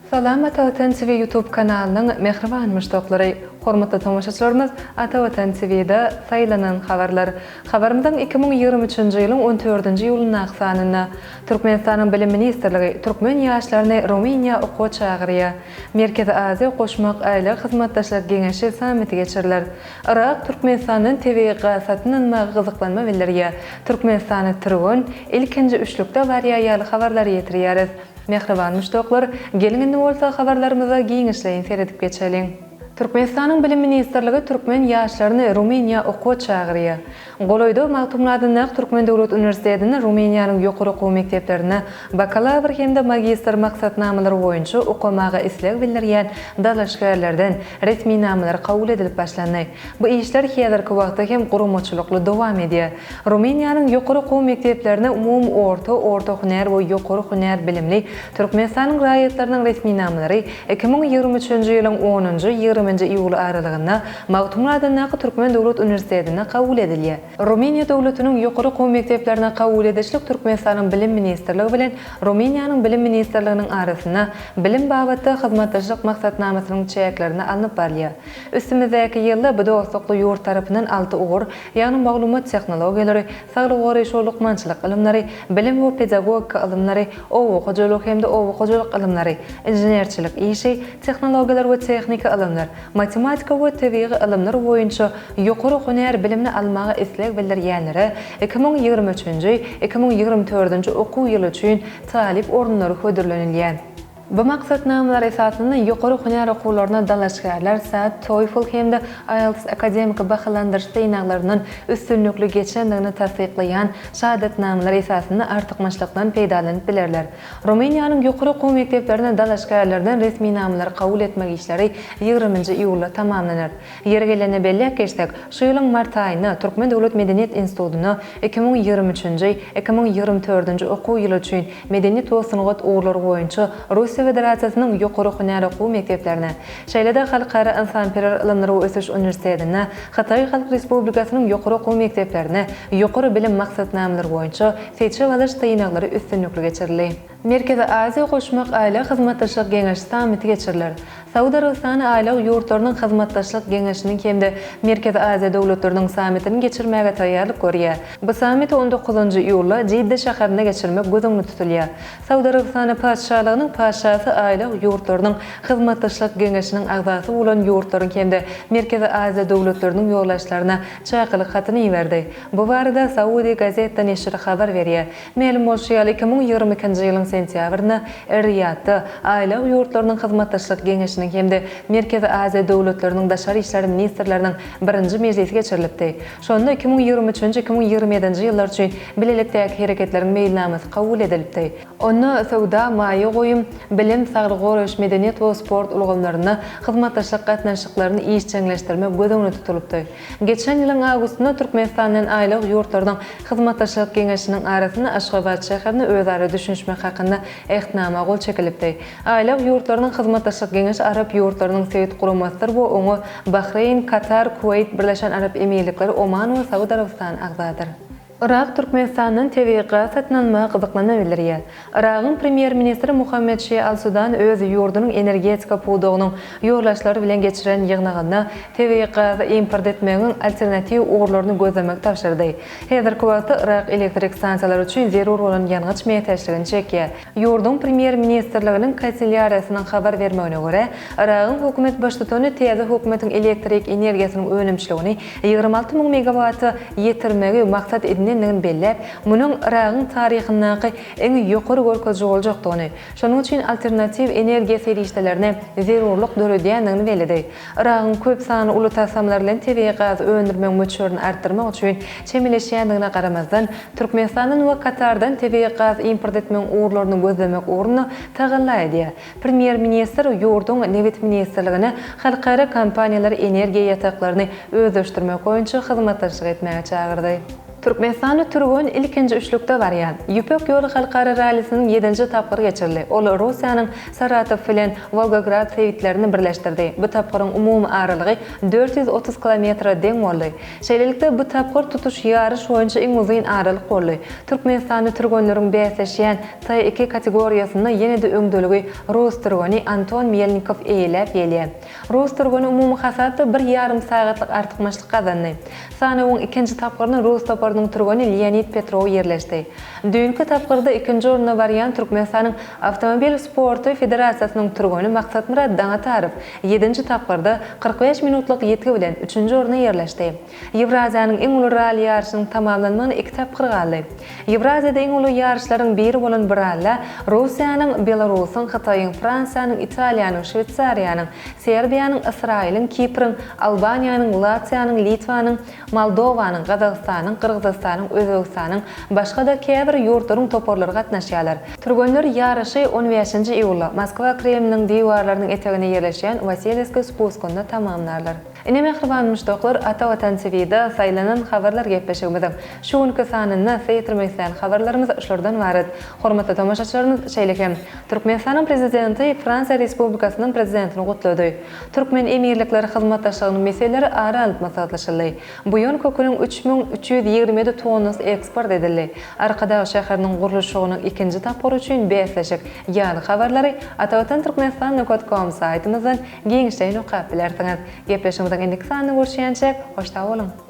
Salam Ata Watan TV YouTube kanalynyň mähriban muşdaklary! Hormatly tomaşaçylarymyz Ata Watan TV-de saýlanan habarlar. Habarymyzyň 2023-nji ýylyň on dördünji iýulyndaky sanynda Türkmenistanyň Bilim ministrligi türkmen ýaşlaryny Rumyniýa okuwa çagyrýar. Merkezi Aziýa Goşmak Aýlag Hyzmatdaşlyk Geňeşi sammiti geçiriler. Yrak Türkmenistandan tebigy gaz satyn almaga gyzyklanma bildirýär. Türkmenistana türgen ilkinji üçlükde barýar ýaly habarlary ýetirýäris. Mähriban muşdaklar, geliň indi bolsa habarlarymyza giňişleýin seredip geçeliň. Türkmenistanyň Bilim ministrligi türkmen ýaşlaryny Rumyniýa okuwa çagyrýar. Golaýda Magtymguly adyndaky Türkmen döwlet uniwersitetinde Rumyniýanyň ýokary okuw mekdeplerinde bakalawr hem-de magistr maksatnamalary boýunça okamaga isleg bildirýän dalaşgärlerden resminamalar kabul edilip başlandy. Bu işler häzirki wagtda hem guramaçylykly dowam edýär. Rumyniýanyň ýokary okuw mekdeplerine umumy orta, orta hünär we ýokary hünär bilimli Türkmenistanyň raýatlarynyň resminamalary 2023-nji ýylyň onunjy, ýigriminji iýuly aralygynda Magtymguly adyndaky Türkmen döwlet uniwersitetinde kabul edilýär. Rumyniýa döwletiniň ýokary okuw mekdeplerine kabul edişlik Türkmenistanyň Bilim ministrligi bilen Rumyniýanyň Bilim ministrliginiň arasynda bilim babatda hyzmatdaşlyk maksatnamasynyň çäklerinde alnyp barylýar. Üstümizdäki ýylda bu dostlukly ýurt tarapyndan alty ugur, ýagny maglumat tehnologiýalary, saglygy goraýyş we lukmançylyk ylymlary, bilim we pedagogika ylymlary, oba hojalygy hem-de oba hojalyk ylymlary, inženerçilik işi, tehnologiýalar we tehniki ylymlar, matematika we tebigy ylymlar boýunça ýokary hünär bilimini almaga isleg bildirýänlere 2023-nji, 2024-nji okuw ýyly üçin talyp orunlary hödürlenilýär. Bu maksatnamalar esasynda ýokary hünär okuwlaryna dalaşgärler SAT, TOEFL hem-de IELTS akademiki bahalandyryş synaglaryndan üstünlikli geçendigini tassyklaýan şahadatnamalar esasynda artykmaçlykdan peýdalanyp bilerler. Rumyniýanyň ýokary okuw mekdeplerine dalaşgärlerden resminamalary kabul etmek işleri ýigriminji iýulda tamamlanar. Ýeri gelende belläp geçsek, şu ýylyň mart aýynda Türkmen döwlet medeniýet institutynda 2023-nji, 2024-nji okuw ýyly üçin medeniýet we sungat ugurlary boýunça Russiýa Federasiýasynyň ýokary hünär okuw mekdeplerine, şeýle-de Halkara ynsanperwer ylymlar we ösüş uniwersitetinde Hytaý Halk Respublikasynyň ýokary okuw mekdeplerine ýokary bilim maksatnamalary boýunça seçip alyş synaglary üstünlikli geçirildi. Merkezi Aziýa Goşmak Aýlag Hyzmatdaşlyk Geňeşi sammiti geçiriler. Saud Arabystany Aýlag ýurtlarynyň Hyzmatdaşlyk Geňeşiniň hem-de Merkezi Aziýa döwletleriniň sammitini geçirmäge taýýarlyk görýär. Bu sammiti on dokuzynjy iýulda Jidda şäherinde geçirmek göz öňünde tutulýar. Saud Arabystany Patyşalygynyň Patyşasy Aýlag ýurtlarynyň Hyzmatdaşlyk Geňeşiniň agzasy bolan ýurtlaryň hem-de Merkezi Aziýa döwletleriniň ýolbaşçylaryna çakylyk hatyny iberdi. Bu barada Saudi Gazetta neşiri habar berýär. Mälim bolşy ýaly, 2022-nji ýylyň sentýabrynda Er-Riýadda Aýlag ýurtlarynyň Hyzmatdaşlyk Geňeşiniň hem-de Merkezi Aziýa döwletleriniň daşary işler ministrleriniň birinji mejlisi geçirilipdi. Şonda 2023-nji, 2027-nji ýyllar üçin bilelikdäki hereketleriň meýilnamasy kabul edilipdi. Onda söwda, maýa goýum, bilim, saglygy goraýyş, medeniýet we sport ulgamlarynda hyzmatdaşlyk gatnaşyklaryny işjeňleşdirmek göz öňünde tutulypdy. Geçen ýylyň awgustynda Türkmenistan bilen Aýlag ýurtlarynyň Hyzmatdaşlyk Geňeşiniň arasynda Aşgabat şäherinde özara düşünişmek hakynda Ähtnama gol çekilipdi. Aýlag ýurtlarynyň Hyzmatdaşlyk Geňeşi arap ýurtlarynyň sebit guramasydyr we oňa Bahreýn, Katar, Kuweýt, Birleşen Arap Emirlikleri, Oman we Saud Arabystany agzadyr. Yrak Türkmenistandan tebigy gaz satyn almaga gyzyklanma bildirýär. Yragyň premýer-ministri Muhammed Şia al-Sudan öz ýurdunyň energetika pudagynyň ýolbaşçylary bilen geçiren ýygnagynda tebigy gazy import etmegiň alternatiw ugurlaryny gözlemegi tabşyrdy. Häzirki wagtda Yrak elektrik stansiýalary üçin zerur bolan ýangyç mätäçligini çekýär. Ýurduň Premýer-ministrliginiň kanselýariýasynyň habar bermegine görä, Yragyň hökümet baştutany täze hökümetiň elektrik energiýasynyň önümçiligini 26 müň megawata ýetirmegi maksat edinendigini belläp, munuň Yragyň taryhyndaky iň ýokary görkeziji boljakdygyny, şonuň üçin alternatiw energiýa serişdelerine zerurlyk döredýändigini belledi. Yragyň köp sanly uly taslamalar bilen tebigy gaz öndürmegiň möçberini artdyrmak üçin çemeleşýändigine garamazdan, Türkmenistandan we Katardan tebigy gaz import etmegiň ugurlaryny gözlemek ugrunda tagalla edýär. Premýer-ministr ýurduň Nebit ministrligine halkara kompaniýalary energiýa ýataklaryny özleşdirmek boýunça hyzmatdaşlyk etmäge çagyrdy. Türkmenistanly türgen ilkinji üçlükde barýar. Ýüpek ýoly halkara rallisiniň ýedinji tapgyry geçirildi. Ol Russiýanyň Saratow bilen Wolgograd sebitlerini birleşdirdi. Bu tapgyryň umumy aralygy 430 kilometre deň boldy. Şeýlelikde, bu tapgyr tutuş ýaryş boýunça iň uzyn aralyk boldy. Türkmenistanly türgenleriň bäsleşýän T2 kategoriýasynda ýene-de öňdeligi rus türgeni Anton Melnikow eýeläp gelýär. Rus türgeni umumy hasapda bir ýarym sagatlyk artykmaçlyk gazandy. Sanawyň ikinji tapgyryna rus toparynyň türgeni Leonid Petrow ýerleşdi. Düýnki tapgyrda ikinji orunda barýan Türkmenistanyň Awtomobil sporty federasiýasynyň türgeni Maksatmyrat Daňatarow ýedinji tapgyrda 45 minutlyk ýitgi bilen üçünji orna ýerleşdi. Ýewraziýanyň iň uly ralli ýaryşynyň tamamlanmagyna iki tapgyr galdy. Ýewraziýada iň uly ýaryşlaryň biri bolan bu ralla Russiýanyň, Belarusyň, Hytaýyň, Fransiýanyň, Italiýanyň, Şweýsariýanyň, Serbiýanyň, Ysraýylyň, Kipriň, Albaniýanyň, Latwiýanyň, Litwanyň, Moldowanyň, Gazagystanyň, Gyrgyzystanyň, Özbegistanyň, başga-da käbir ýurtlaryň toparlary gatnaşýarlar. Türgenler ýaryşy on bäşinji iýulda Moskwa Kremliniň diwarlarynyň eteginde ýerleşýän Wasilýewskiý spuskunda tamamlarlar. Ine mähriban muşdaklar Ata Watan TVda saýlanan habarlar gepleşigimiziň şu günki sanynda size ýetirmek islän habarlarymyz şulardan ybarat. Hormatly tomaşaçylarymyz şeýle hem Türkmenistanyň Prezidenti Fransiýa Respublikasynyň Prezidentini gutlady. Türkmen Emirlikleri hyzmatdaşlygynyň meseleleri ara alyp maslahatlaşyldy. Buýan köküniň 3327 tonnasy eksport edildi. Arkadag şäheriniň gurluşygynyň ikinji tapgyry üçin bäsleşik ýaly habarlary Atavatan Türkmenistan nokat kom saýtymyzdan Giňişleýin okap bilersiňiz. Gepleşigimiziň indiki sanynda görüşýänçäk, hoş sag boluň!